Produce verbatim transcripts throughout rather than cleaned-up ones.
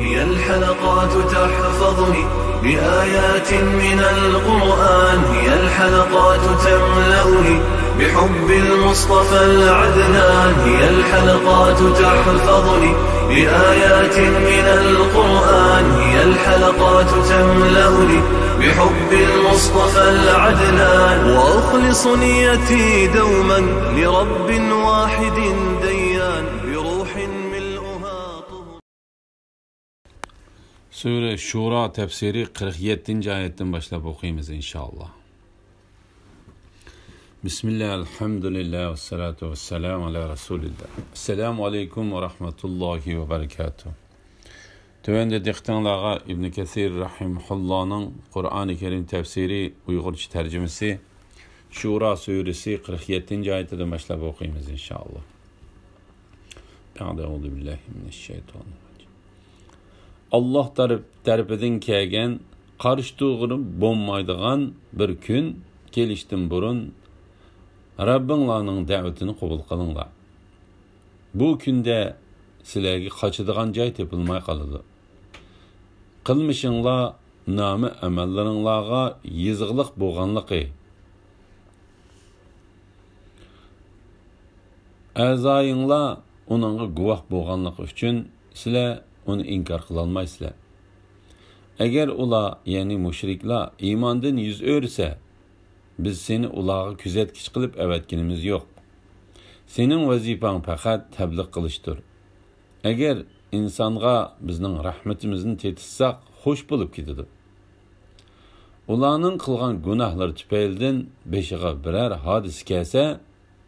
هي الحلقات تحفظني بآيات من القرآن، هي الحلقات تملأني بحب المصطفى العدنان، هي الحلقات تحفظني بآيات من القرآن، هي الحلقات تملأني بحب المصطفى العدنان، وأخلص نيتي دوما لرب واحد ديان، بروح ملؤها طهر. سۈرە شۇرا تەپسىرى قىرىق يەتتىنچى ئايەتتىن باشلاپ ئوقۇيمىز، ئىنشائاللا. بىسمىللا، ئەلھەمدۇلىللا، ۋەسسالاتۇ ۋەسسالامۇ ئالا رەسۇلىللا. ئەسسالامۇ ئەلەيكۇم ۋە رەھمەتۇللاھى ۋە بەرىكاتۇھ. تۆۋەندە دىققىتىڭلارغا ئىبن كەسىر رەھىمەھۇللانىڭ قۇرئانى كەرىم تەپسىرى ئۇيغۇرچە تەرجىمىسى، شۇرا سۈرىسى قىرىق يەتتىنچى ئايىتىدىن باشلاپ ئوقۇيمىز، ئىنشائاللا. بەئدە، ئەئۇزۇ بىللاھى مىنەششەيتانىر راجىم. ئاللاھ تەرەپ-، تەرىپىدىن كەلگەن، قارشى تۇرغىلى بولمايدىغان بىر كۈن كېلىشتىن بۇرۇن، رەببىڭلارنىڭ دەۋىتىنى قوبۇل قىلىڭلار. بۇ كۈندە سىلەرگە قاچىدىغان جاي تېپىلماي قالىدۇ. قىلمىشىڭلار نامە ئەمەللىرىڭلارغا يېزىقلىق بولغانلىقى، ئەزايىڭلار ئۇنىڭغا گۇۋاھ بولغانلىقى ئۈچۈن سىلەر ئۇنى ئىنكار قىلالمايسىلەر. ئەگەر ئۇلار، يەنى مۇشرىكلار ئىماندىن يۈز ئۆرۈسە، بىز سېنى ئۇلارغا كۆزەتكۈچى قىلىپ ئەۋەتكىنىمىز يوق. سېنىڭ ۋەزىپەڭ پەقەت تەبلىغ قىلىشتۇر. ئەگەر ئىنسانغا بىزنىڭ رەھمىتىمىزنى تېتىتساق، خۇش بولۇپ كېتىدۇ. ئۇلارنىڭ قىلغان گۇناھلىرى تۈپەيلىدىن بېشىغا بىرەر ھادىسە كەلسە،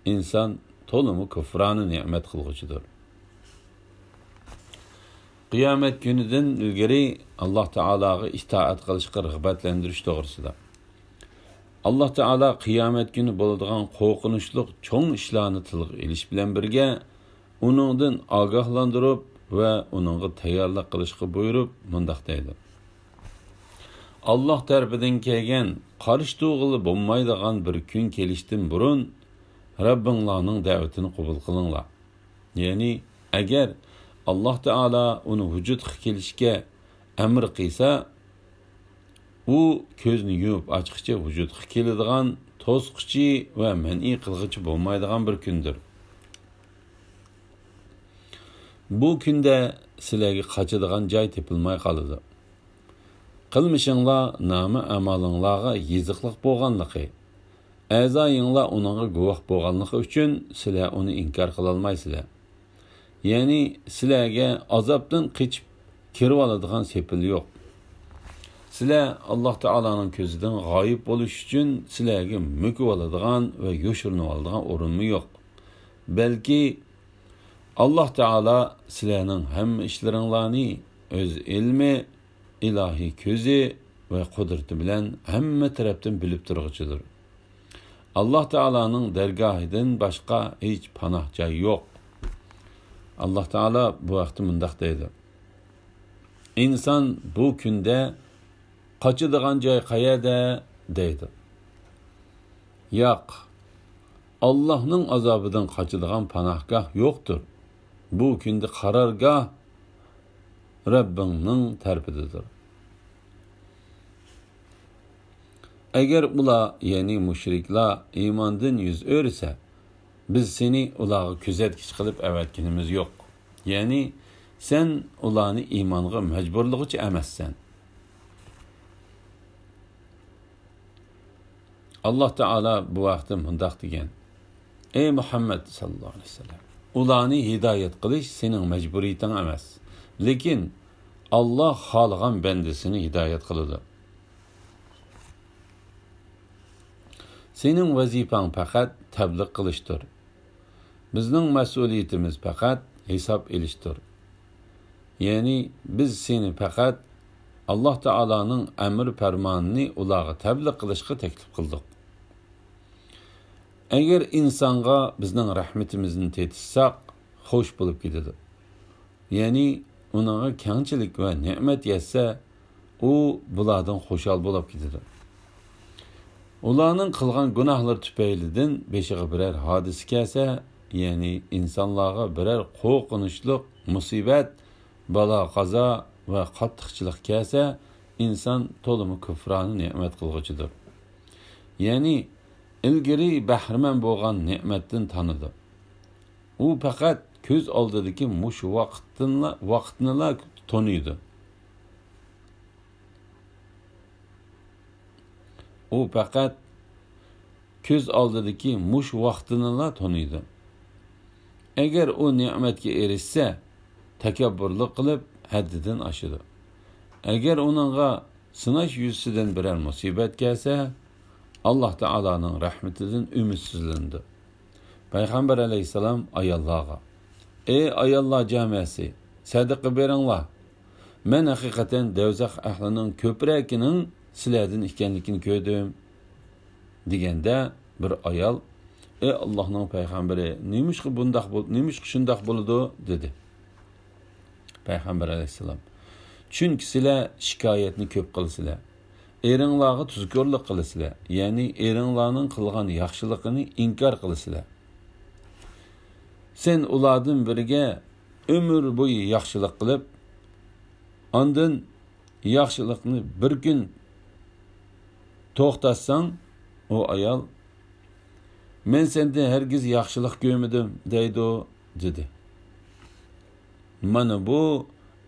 ئىنسان تولىمۇ كۇفرانە نېمەت قىلغۇچىدۇر. قىيامەت كۈنىدىن ئىلگىرى ئاللاھ تائالاغا ئىتائەت قىلىشقا رىغبەتلەندۈرۈش توغرىسىدا. ئاللاھ تائالا قىيامەت كۈنى بولىدىغان قورقۇنچلۇق چوڭ ئىشلارنى تىلغا ئېلىش بىلەن بىرگە، ئۇنىڭدىن ئاگاھلاندۇرۇپ ۋە ئۇنىڭغا تەييارلىق قىلىشقا بۇيرۇپ، مۇنداق دەيدۇ: ئاللاھ تەرىپىدىن كەلگەن، قارشى تۇرغىلى بولمايدىغان بىر كۈن كېلىشتىن بۇرۇن، رەببىڭلارنىڭ دەۋىتىنى قوبۇل قىلىڭلار. يەنى، ئەگەر ئاللاھ تائالا ئۇنى ۋۇجۇدقا كېلىشكە ئەمر قىلسا، ئۇ كۆزنى يۇمۇپ ئاچقىچە ۋۇجۇدقا كېلىدىغان توسقۇچى ۋە مەنئى قىلغۇچى بولمايدىغان بىر كۈندۇر. بۇ كۈندە سىلەرگە قاچىدىغان جاي تېپىلماي قالىدۇ. قىلمىشىڭلار نامە ئەمالىڭلارغا يېزىقلىق بولغانلىقى، ئەزايىڭلار ئۇنىڭغا گۇۋاھ بولغانلىقى ئۈچۈن سىلەر ئۇنى ئىنكار قىلالمايسىلەر. يەنى سىلەرگە ئازابتىن قېچىپ كىرىۋالىدىغان سېپىل يوق. سىلەر ئاللاھ تائالانىڭ كۆزىدىن غايىب بولۇش ئۈچۈن سىلەرگە مۆكۈۋالىدىغان ۋە يوشۇرۇنۇۋالىدىغان ئورۇنمۇ يوق. بەلكى ئاللاھ تائالا سىلەرنىڭ ھەممە ئىشلىرىڭلارنى ئۆز ئىلمى، ئىلاھىي كۆزى ۋە قۇدرىتى بىلەن ھەممە تەرەپتىن بىلىپ تۇرغۇچىدۇر. ئاللاھ تائالانىڭ دەرگاھىدىن باشقا ھېچ پاناھ جاي يوق. ئاللاھ تائالا بۇ ھەقتە مۇنداق دەيدۇ: ئىنسان بۇ كۈندە قاچىدىغان جاي قەيەردە؟ دەيدۇ. ياق، ئاللاھنىڭ ئازابىدىن قاچىدىغان پاناھگاھ يوقتۇر. بۇ كۈندە قارارگاھ رەببىڭنىڭ تەرىپىدىدۇر. ئەگەر ئۇلار، يەنى مۇشرىكلار ئىماندىن يۈز ئۆرۈسە، بىز سېنى ئۇلارغا كۆزەتكۈچى قىلىپ ئەۋەتكىنىمىز يوق. يەنى سەن ئۇلارنى ئىمانغا مەجبۇرلىغۇچى ئەمەسسەن. ئاللاھ تائالا بۇ ھەقتە مۇنداق دېگەن: ئەي مۇھەممەد ساللاللاھۇ ئەلەيھى ۋەسەللەم، ئۇلارنى ھىدايەت قىلىش سېنىڭ مەجبۇرىيىتىڭ ئەمەس. لېكىن ئاللاھ خالىغان بەندىسىنى ھىدايەت قىلىدۇ. سېنىڭ ۋەزىپەڭ پەقەت تەبلىغ قىلىشتۇر. بىزنىڭ مەسئۇلىيىتىمىز پەقەت ھېساب ئېلىشتۇر. يەنى بىز سېنى پەقەت ئاللاھ تائالانىڭ ئەمر پەرمانىنى ئۇلارغا تەبلىغ قىلىشقا تەكلىپ قىلدۇق. ئەگەر ئىنسانغا بىزنىڭ رەھمىتىمىزنى تېتىتساق، خۇش بولۇپ كېتىدۇ. يەنى ئۇنىڭغا كەڭچىلىك ۋە نېمەت يەتسە، ئۇ بۇلاردىن خۇشال بولۇپ كېتىدۇ. ئۇلارنىڭ قىلغان گۇناھلىرى تۈپەيلىدىن بېشىغا بىرەر ھادىسە كەلسە، يەنى ئىنسانلارغا بىرەر قورقۇنچلۇق مۇسىبەت، بالا-قازا ۋە قاتتىقچىلىق كەلسە، ئىنسان تولىمۇ كۇپرانە نېمەت قىلغۇچىدۇر. يەنى ئىلگىرى بەھرىمەن بولغان نېمەتتىن تانىدۇ. ئۇ پەقەت كۆز ئالدىدىكى مۇشۇ ۋاقىتتىنلا، ۋاقىتنىلا تونۇيدۇ. ئۇ پەقەت كۆز ئالدىدىكى مۇشۇ ۋاقتىنىلا تونۇيدۇ. ئەگەر ئۇ نېمەتكە ئېرىشسە، تەكەببۇرلۇق قىلىپ، ھەددىدىن ئاشىدۇ. ئەگەر ئۇنىڭغا سىناش يۈزىسىدىن بىرەر مۇسىبەت كەلسە، ئاللاھ تائالانىڭ رەھمىتىدىن ئۈمىدسىزلىنىدۇ. پەيغەمبەر ئەلەيھىسسالام ئاياللارغا، ئەي ئاياللار جامەسى، سەدىقە بېرىڭلار. مەن ھەقىقەتەن دەۋزەخ ئەھلىنىڭ كۆپرەكىنىڭ سىلەردىن ئىكەنلىكىنى كۆردۈم، دېگەندە، بىر ئايال، ئەي ئاللاھنىڭ پەيغەمبىرى، نېمىشقا بۇنداق بول-، نېمىشقا شۇنداق بولىدۇ؟ دېدى. پەيغەمبەر ئەلەيھىسسالام، چۈنكى سىلەر شىكايەتنى كۆپ قىلىسىلەر، ئېرىڭلارغا تۇزكورلۇق قىلىسىلەر، يەنى ئېرىڭلارنىڭ قىلغان ياخشىلىقىنى ئىنكار قىلىسىلەر. سەن ئۇلاردىن بىرىگە ئۆمۈر بويى ياخشىلىق قىلىپ، ئاندىن ياخشىلىقنى بىر كۈن توختاتساڭ، ئۇ ئايال، مەن سەندىن ھەرگىز ياخشىلىق كۆرمىدىم، دەيدۇ، دېدى. مانا بۇ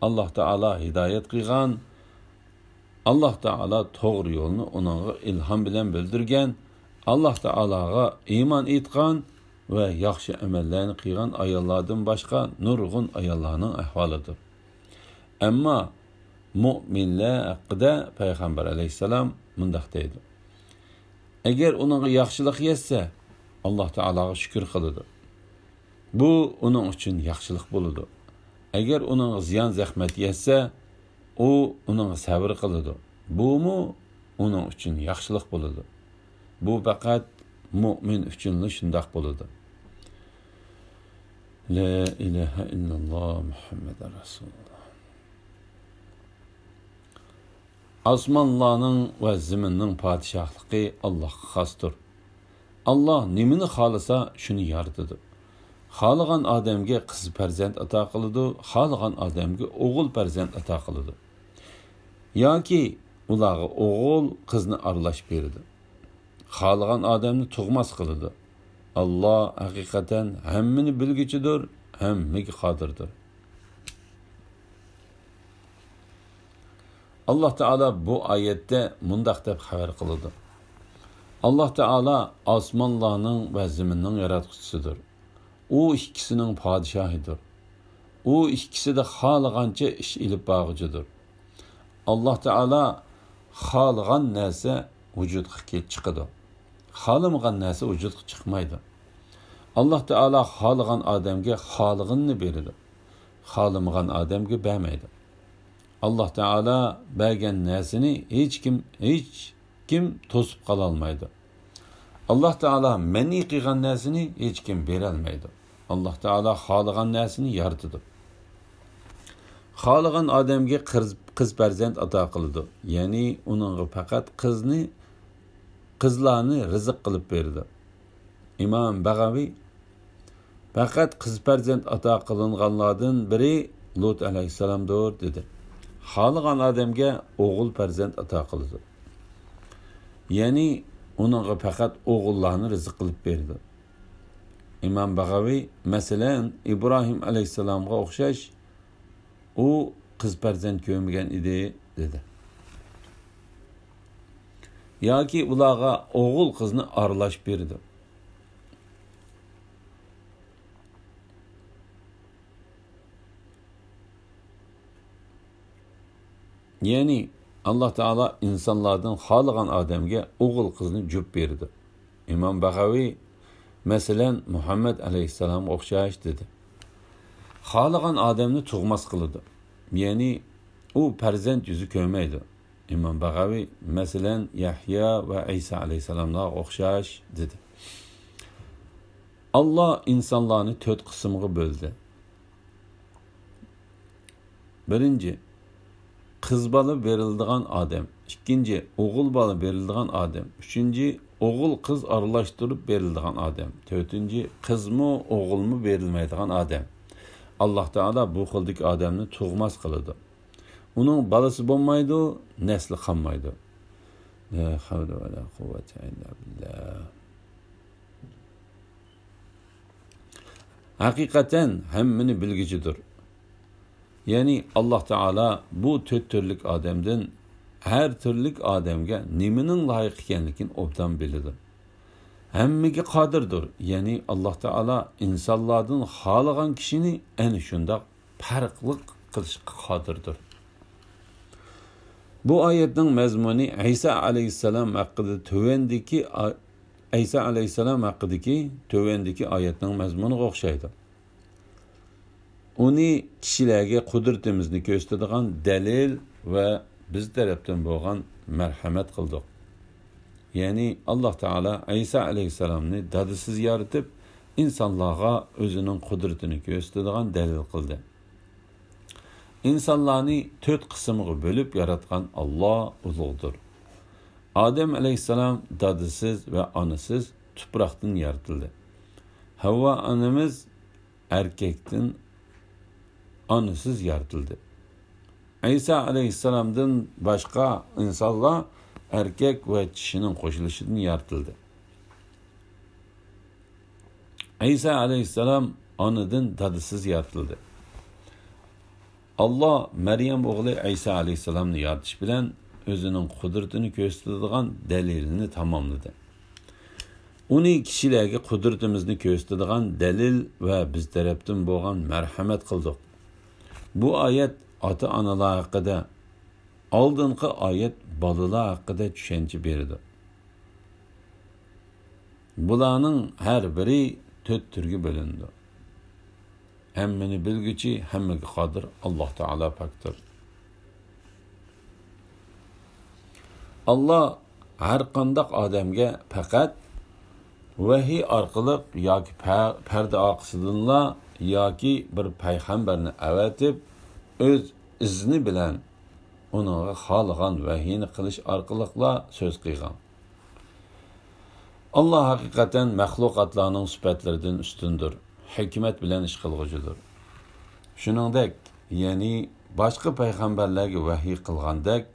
ئاللاھ تائالا ھىدايەت قىلغان، ئاللاھ تائالا توغرا يولنى ئۇنىڭغا ئىلھام بىلەن بىلدۈرگەن، ئاللاھ تائالاغا ئىمان ئېيتقان ۋە ياخشى ئەمەللەرنى قىلغان ئاياللاردىن باشقا نۇرغۇن ئاياللارنىڭ ئەھۋالىدۇر. ئەمما مۆمىنلەر ھەققىدە پەيغەمبەر ئەلەيھىسسالام مۇنداق دەيدۇ، ئەگەر ئۇنىڭغا ياخشىلىق يەتسە، ئاللاھ تائالاغا شۈكۈر قىلىدۇ. بۇ ئۇنىڭ ئۈچۈن ياخشىلىق بولىدۇ. ئەگەر ئۇنىڭغا زىيان زەخمەت يەتسە، ئۇ ئۇنىڭغا سەۋر قىلىدۇ. بۇمۇ ئۇنىڭ ئۈچۈن ياخشىلىق بولىدۇ. بۇ پەقەت مۆمىن ئۈچۈنلا شۇنداق بولىدۇ. لا ئىلاھە ئىللاللا مۇھەممەدۇر رەسۇلۇللا. ئاسمانلارنىڭ ۋە زېمىننىڭ پادىشاھلىقى ئاللاھقا خاستۇر. ئاللاھ نېمىنى خالىسا، شۇنى يارىتىدۇ. خالىغان ئادەمگە قىز پەرزەنت ئاتا قىلىدۇ، خالىغان ئادەمگە ئوغۇل پەرزەنت ئاتا قىلىدۇ. ياكى ئۇلارغا ئوغۇل، قىزنى ئارىلاش بېرىدۇ. خالىغان ئادەمنى تۇغماس قىلىدۇ. ئاللاھ ھەقىقەتەن ھەممىنى بىلگۈچىدۇر، ھەممىگە قادىردۇر. ئاللاھ تائالا بۇ ئايەتتە مۇنداق دەپ خەۋەر قىلىدۇ. ئاللاھ تائالا ئاسمانلارنىڭ ۋە زېمىننىڭ ياراتقۇچىسىدۇر. ئۇ ئىككىسىنىڭ پادىشاھىدۇر. ئۇ ئىككىسىدە خالىغانچە ئىش ئېلىپ بارغۇچىدۇر. ئاللاھ تائالا خالىغان نەرسە ۋۇجۇدقا كېلىپ چىقىدۇ. خالىمىغان نەرسە ۋۇجۇدقا چىقمايدۇ. ئاللاھ تائالا خالىغان ئادەمگە خالىغىنىنى بېرىدۇ. خالىمىغان ئادەمگە بەرمەيدۇ. ئاللاھ تائالا بەرگەن نەرسىنى ھېچكىم، ھېچكىم توسۇپ قالالمايدۇ. ئاللاھ تائالا مەنئى قىلغان نەرسىنى ھېچكىم بېرەلمەيدۇ. ئاللاھ تائالا خالىغان نەرسىنى يارىتىدۇ. خالىغان ئادەمگە قىز، قىز پەرزەنت ئاتا قىلىدۇ. يەنى ئۇنىڭغا پەقەت قىزنى، قىزلارنى رىزىق قىلىپ بېرىدۇ. ئىمام بەغەۋى، پەقەت قىز پەرزەنت ئاتا قىلىنغانلاردىن بىرى لۇت ئەلەيھىسسالامدۇر، دېدى. خالىغان ئادەمگە ئوغۇل پەرزەنت ئاتا قىلىدۇ. يەنى ئۇنىڭغا پەقەت ئوغۇللارنى رىزىق قىلىپ بېرىدۇ. ئىمام بەغەۋى، مەسىلەن، ئىبراھىم ئەلەيھىسسالامغا ئوخشاش، ئۇ قىز پەرزەنت كۆرمىگەن ئىدى، دېدى. ياكى ئۇلارغا ئوغۇل قىزنى ئارىلاش بېرىدۇ. يەنى ئاللاھ تائالا ئىنسانلاردىن خالىغان ئادەمگە ئوغۇل قىزنى جۈپ بېرىدۇ. ئىمام بەغەۋى، مەسىلەن، مۇھەممەد ئەلەيھىسسالامغا ئوخشاش، دېدى. خالىغان ئادەمنى تۇغماس قىلىدۇ. يەنى ئۇ پەرزەنت يۈزى كۆرمەيدۇ. ئىمام بەغەۋى، مەسىلەن، يەھيا ۋە ئەيسا ئەلەيھىسسالاملارغا ئوخشاش، دېدى. ئاللاھ ئىنسانلارنى تۆت قىسىمغا بۆلدى. بىرىنچى، قىز بالا بېرىلىدىغان ئادەم. ئىككىنچى، ئوغۇل بالا بېرىلىدىغان ئادەم. ئۈچىنچى، ئوغۇل قىز ئارىلاشتۇرۇپ بېرىلىدىغان ئادەم. تۆتىنچى، قىزمۇ ئوغۇلمۇ بېرىلمەيدىغان ئادەم. ئاللاھ تائالا بۇ خىلدىكى ئادەمنى تۇغماس قىلىدۇ. ئۇنىڭ بالىسى بولمايدۇ، نەسلى قالمايدۇ. لا حول ولا قوة إلا بالله. ھەقىقەتەن ھەممىنى بىلگۈچىدۇر. يەنى ئاللاھ تائالا بۇ تۆت تۈرلۈك ئادەمدىن ھەر تۈرلۈك ئادەمگە نېمىنىڭ لايىق ئىكەنلىكىنى ئوبدان بىلىدۇ. ھەممىگە قادىردۇر. يەنى ئاللاھ تائالا ئىنسانلاردىن خالىغان كىشىنى ئەنە شۇنداق پەرقلىق قىلىشقا قادىردۇر. بۇ ئايەتنىڭ مەزمۇنى ئەيسا ئەلەيھىسسالام ھەققىدە تۆۋەندىكى ئا-، ئەيسا ئەلەيھىسسالام ھەققىدىكى تۆۋەندىكى ئايەتنىڭ مەزمۇنىغا ئوخشايدۇ. ئۇنى كىشىلەرگە قۇدرىتىمىزنى كۆرسىتىدىغان دەلىل ۋە بىز تەرەپتىن بولغان مەرھەمەت قىلدۇق. يەنى ئاللاھ تائالا ئەيسا ئەلەيھىسسالامنى دادىسىز يارىتىپ، ئىنسانلارغا ئۆزىنىڭ قۇدرىتىنى كۆرسىتىدىغان دەلىل قىلدى. ئىنسانلارنى تۆت قىسىمغا بۆلۈپ ياراتقان ئاللاھ ئۇلۇغدۇر. ئادەم ئەلەيھىسسالام دادىسىز ۋە ئانىسىز تۇپراقتىن يارىتىلدى. ھەۋۋا ئانىمىز ئەركەكتىن ئانىسىز يارىتىلدى. ئەيسا ئەلەيھىسسالامدىن باشقا ئىنسانلار ئەركەك ۋە چىشىنىڭ قوشۇلۇشىدىن يارىتىلدى. ئەيسا ئەلەيھىسسالام ئانىدىن دادىسىز يارىتىلدى. ئاللاھ مەريەم ئوغلى ئەيسا ئەلەيھىسسالامنى يارىتىش بىلەن ئۆزىنىڭ قۇدرىتىنى كۆرسىتىدىغان دەلىلىنى تاماملىدى. ئۇنى كىشىلەرگە قۇدرىتىمىزنى كۆرسىتىدىغان دەلىل ۋە بىز تەرەپتىن بولغان مەرھەمەت قىلدۇق. بۇ ئايەت ئاتا-ئانىلار ھەققىدە، ئالدىنقى ئايەت بالىلار ھەققىدە چۈشەنچە بېرىدۇ. بۇلارنىڭ ھەر بىرى تۆت تۈرگە بۆلۈنىدۇ. ھەممىنى بىلگۈچى، ھەممىگە قادىر ئاللاھ تائالا پاكتۇر. ئاللاھ ھەر قانداق ئادەمگە پەقەت ۋەھىي ئارقىلىق ياكى پە-، پەردە ئارقىسىدىنلا ياكى بىر پەيغەمبەرنى ئەۋەتىپ، ئۆز ئىزنى بىلەن ئۇنىڭغا خالىغان ۋەھىينى قىلىش ئارقىلىقلا سۆز قىلغان. ئاللاھ ھەقىقەتەن مەخلۇقاتلارنىڭ سۈپەتلىرىدىن ئۈستۈندۇر، ھېكمەت بىلەن ئىش قىلغۇچىدۇر. شۇنىڭدەك، يەنى باشقا پەيغەمبەرلەرگە ۋەھىي قىلغاندەك،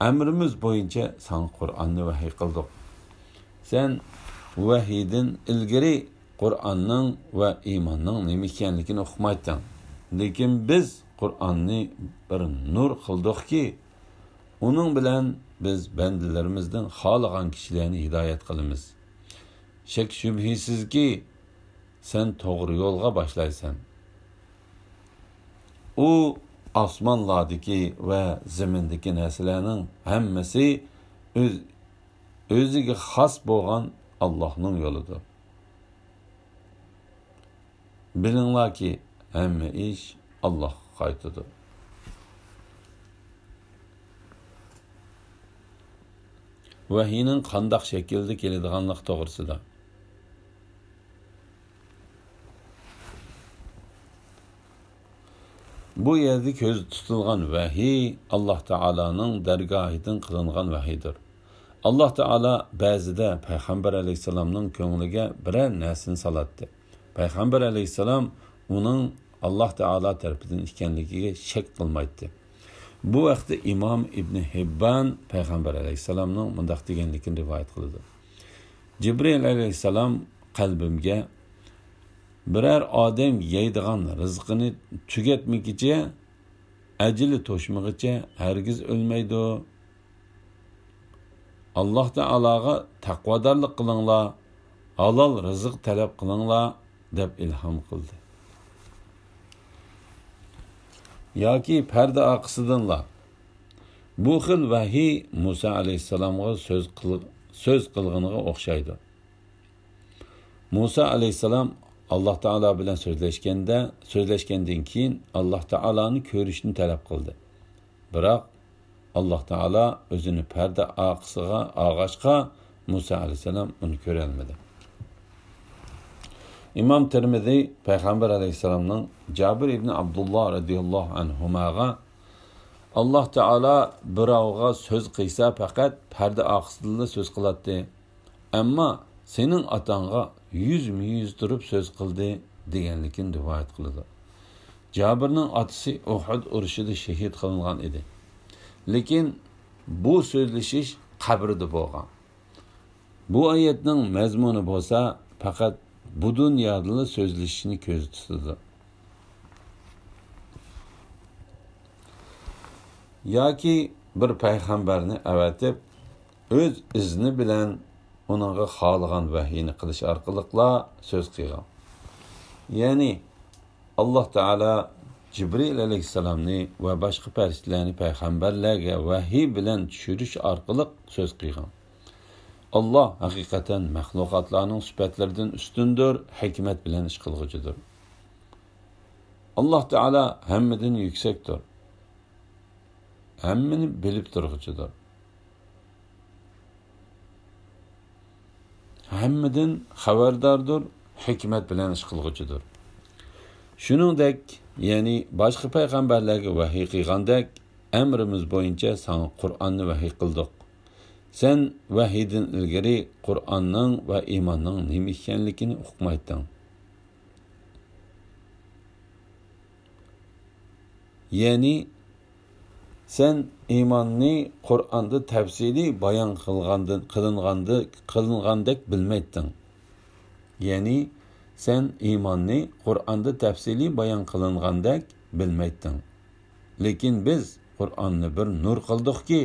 ئەمرىمىز بويىچە ساڭا قۇرئاننى ۋەھىي قىلدۇق. سەن ۋەھىيدىن ئىلگىرى قۇرئاننىڭ ۋە ئىماننىڭ نېمە ئىكەنلىكىنى ئۇقمايتتىڭ. لېكىن بىز قۇرئاننى بىر نۇر قىلدۇقكى، ئۇنىڭ بىلەن بىز بەندىلىرىمىزدىن خالىغان كىشىلەرنى ھىدايەت قىلىمىز. شەك-شۈبھىسىزكى، سەن توغرا يولغا باشلايسەن. ئۇ ئاسمانلاردىكى ۋە زېمىندىكى نەرسىلەرنىڭ ھەممىسى ئۆز-، ئۆزىگە خاس بولغان ئاللاھنىڭ يولىدۇر. بىلىڭلاركى، ھەممە ئىش ئاللاھقا قايتىدۇ. ۋەھىينىڭ قانداق شەكىلدە كېلىدىغانلىقى توغرىسىدا. بۇ يەردە كۆزدە تۇتۇلغان ۋەھىي ئاللاھ تائالانىڭ دەرگاھىدىن قىلىنغان ۋەھىيدۇر. ئاللاھ تائالا بەزىدە پەيغەمبەر ئەلەيھىسسالامنىڭ كۆڭلىگە بىرەر نەرسىنى سالاتتى. پەيغەمبەر ئەلەيھىسسالام ئۇنىڭ ئاللاھ تائالا تەرىپىدىن ئىكەنلىكىگە شەك قىلمايتتى. بۇ ھەقتە ئىمام ئىبنى ھىببان پەيغەمبەر ئەلەيھىسسالامنىڭ مۇنداق دېگەنلىكىنى رىۋايەت قىلىدۇ. جىبرىئىل ئەلەيھىسسالام قەلبىمگە، بىرەر ئادەم يەيدىغان رىزقىنى تۈگەتمىگۈچە، ئەجىلى توشمىغۇچە ھەرگىز ئۆلمەيدۇ. ئاللاھ تائالاغا تەقۋادارلىق قىلىڭلار، ھالال رىزىق تەلەپ قىلىڭلار، دەپ ئىلھام قىلدى. ياكى پەردە ئارقىسىدىنلا. بۇ خىل ۋەھىي مۇسا ئەلەيھىسسالامغا سۆز قىل-، سۆز قىلغىنىغا ئوخشايدۇ. مۇسا ئەلەيھىسسالام ئاللاھ تائالا بىلەن سۆزلەشكەندە، سۆزلەشكەندىن كېيىن ئاللاھ تائالانى كۆرۈشنى تەلەپ قىلدى. بىراق، ئاللاھ تائالا ئۆزىنى پەردە ئارقىسىغا ئالغاچقا، مۇسا ئەلەيھىسسالام ئۇنى كۆرەلمىدى. ئىمام تىرمىزى پەيغەمبەر ئەلەيھىسسالامنىڭ جابىر ئىبنى ئابدۇللا رەزىياللاھۇ ئەنھۇماغا، ئاللاھ تائالا بىراۋغا سۆز قىلسا، پەقەت پەردە ئارقىسىدىلا سۆز قىلاتتى. ئەمما سېنىڭ ئاتاڭغا يۈزمۇ يۈز تۇرۇپ سۆز قىلدى، دېگەنلىكىنى رىۋايەت قىلىدۇ. جابىرنىڭ ئاتىسى ئۇھۇد ئۇرۇشىدا شېھىت قىلىنغان ئىدى. لېكىن بۇ سۆزلىشىش قەبرىدە بولغان. بۇ ئايەتنىڭ مەزمۇنى بولسا پەقەت بۇ دۇنيادىلا سۆزلىشىشنى كۆزدە تۇتىدۇ. ياكى بىر پەيغەمبەرنى ئەۋەتىپ، ئۆز ئىزنى بىلەن ئۇنىڭغا خالىغان ۋەھىينى قىلىش ئارقىلىقلا سۆز قىلغان. يەنى، ئاللاھ تائالا جىبرىئىل ئەلەيھىسسالامنى ۋە باشقا پەرىشتىلەرنى پەيغەمبەرلەرگە ۋەھىي بىلەن چۈشۈرۈش ئارقىلىق سۆز قىلغان. ئاللاھ ھەقىقەتەن مەخلۇقاتلارنىڭ سۈپەتلىرىدىن ئۈستۈندۇر، ھېكمەت بىلەن ئىش قىلغۇچىدۇر. ئاللاھ تائالا ھەممىدىن يۈكسەكتۇر، ھەممىنى بىلىپ تۇرغۇچىدۇر. ھەممىدىن خەۋەرداردۇر، ھېكمەت بىلەن ئىش قىلغۇچىدۇر. شۇنىڭدەك، يەنى باشقا پەيغەمبەرلەرگە ۋەھىي قىلغاندەك، ئەمرىمىز بويىچە ساڭا قۇرئاننى ۋەھىي قىلدۇق. سەن ۋەھىيدىن ئىلگىرى قۇرئاننىڭ ۋە ئىماننىڭ نېمە ئىكەنلىكىنى ئۇقمايتتىڭ. يەنى، سەن ئىماننى قۇرئاندا تەپسىلىي بايان قىلغاندىن، قىلىنغاندا، قىلىنغاندەك بىلمەيتتىڭ. يەنى، سەن ئىماننى قۇرئاندا تەپسىلىي بايان قىلىنغاندەك بىلمەيتتىڭ. لېكىن بىز قۇرئاننى بىر نۇر قىلدۇقكى،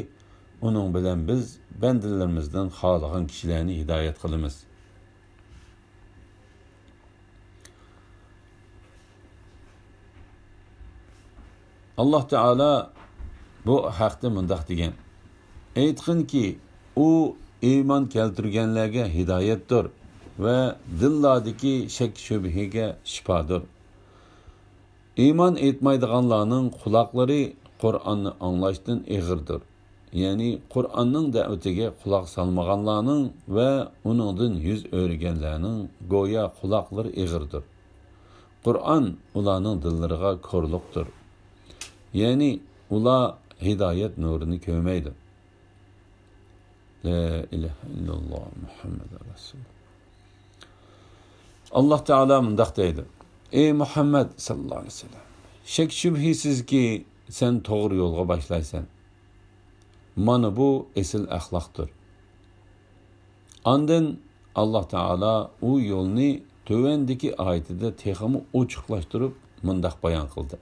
ئۇنىڭ بىلەن بىز بەندىلىرىمىزدىن خالىغان كىشىلەرنى ھىدايەت قىلىمىز. ئاللاھ تائالا بۇ ھەقتە مۇنداق دېگەن: ئېيتقىنكى، ئۇ ئىمان كەلتۈرگەنلەرگە ھىدايەتتۇر ۋە دىللاردىكى شەك-شۈبھىگە شىپادۇر. ئىمان ئېيتمايدىغانلارنىڭ قۇلاقلىرى قۇرئاننى ئاڭلاشتىن ئېغىردۇر. يەنى قۇرئاننىڭ دەۋىتىگە قۇلاق سالمىغانلارنىڭ ۋە ئۇنىڭدىن يۈز ئۆرۈگەنلەرنىڭ گويا قۇلاقلىرى ئېغىردۇر. قۇرئان ئۇلارنىڭ دىللىرىغا كورلۇقتۇر. يەنى ئۇلار ھىدايەت نۇرىنى كۆرمەيدۇ. لا ئىلاھە ئىللاللاھ مۇھەممەدۇر رەسۇلۇللاھ. ئاللاھ تائالا مۇنداق دەيدۇ: ئەي مۇھەممەد ساللاللاھۇ ئەلەيھى ۋەسەللەم، شەك-شۈبھىسىزكى، سەن توغرا يولغا باشلايسەن. مانا بۇ ئېسىل ئەخلاقتۇر. ئاندىن ئاللاھ تائالا ئۇ يولنى تۆۋەندىكى ئايىتىدە تېخىمۇ ئوچۇقلاشتۇرۇپ مۇنداق بايان قىلدى: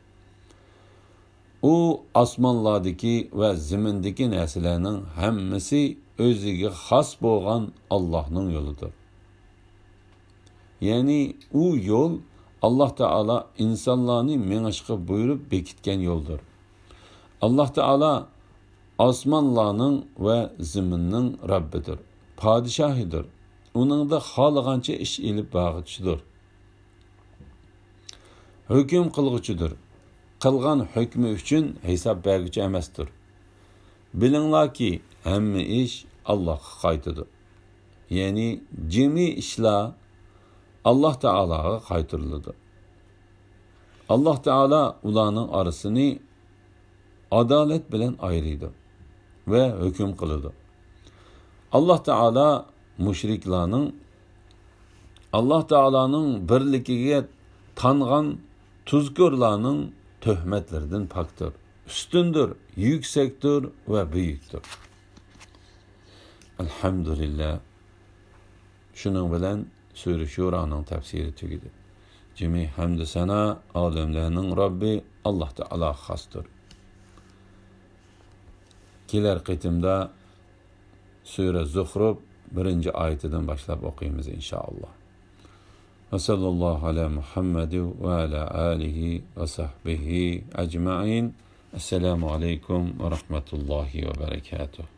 ئۇ ئاسمانلاردىكى ۋە زېمىندىكى نەرسىلەرنىڭ ھەممىسى ئۆزىگە خاس بولغان ئاللاھنىڭ يولىدۇر. يەنى ئۇ يول ئاللاھ تائالا ئىنسانلارنى مېڭىشقا بۇيرۇپ بېكىتكەن يولدۇر. ئاللاھ تائالا ئاسمانلارنىڭ ۋە زېمىننىڭ رەببىدۇر، پادىشاھىدۇر. ئۇنىڭدا خالىغانچە ئىش ئېلىپ بارغۇچىدۇر. ھۆكۈم قىلغۇچىدۇر. قىلغان ھۆكمى ئۈچۈن ھېساب بەرگۈچى ئەمەستۇر. بىلىڭلاركى، ھەممە ئىش ئاللاھقا قايتىدۇ. يەنى جىمى ئىشلار ئاللاھ تائالاغا قايتۇرۇلىدۇ. ئاللاھ تائالا ئۇلارنىڭ ئارىسىنى ئادالەت بىلەن ئايرىيدۇ ۋە ھۆكۈم قىلىدۇ. ئاللاھ تائالا مۇشرىكلارنىڭ، ئاللاھ تائالانىڭ بىرلىكىگە تانغان تۇزكورلارنىڭ تۆھمەتلىرىدىن پاكتۇر، ئۈستۈندۇر، يۈكسەكتۇر ۋە بۈيۈكتۇر. ئەلھەمدۇلىللاھ. شۇنىڭ بىلەن سۈرە شۇرانىڭ تەپسىرى تۈگىدى. جىمى ھەمدۇ سانا ئالەملەرنىڭ رەببى ئاللاھ تائالاغا خاستۇر. كېلەر قېتىمدا سۈرە زۇخرۇف بىرىنچى ئايىتىدىن باشلاپ ئوقۇيمىز، ئىنشائاللاھ. ۋە سەللەللاھۇ ئەلە مۇھەممەد ۋە ئەلە ئالىھى ۋە سەھبىھى ئەجمەئىن. ئەسسالامۇ ئەلەيكۇم ۋە رەھمەتۇللاھى ۋە بەرەكاتۇھ.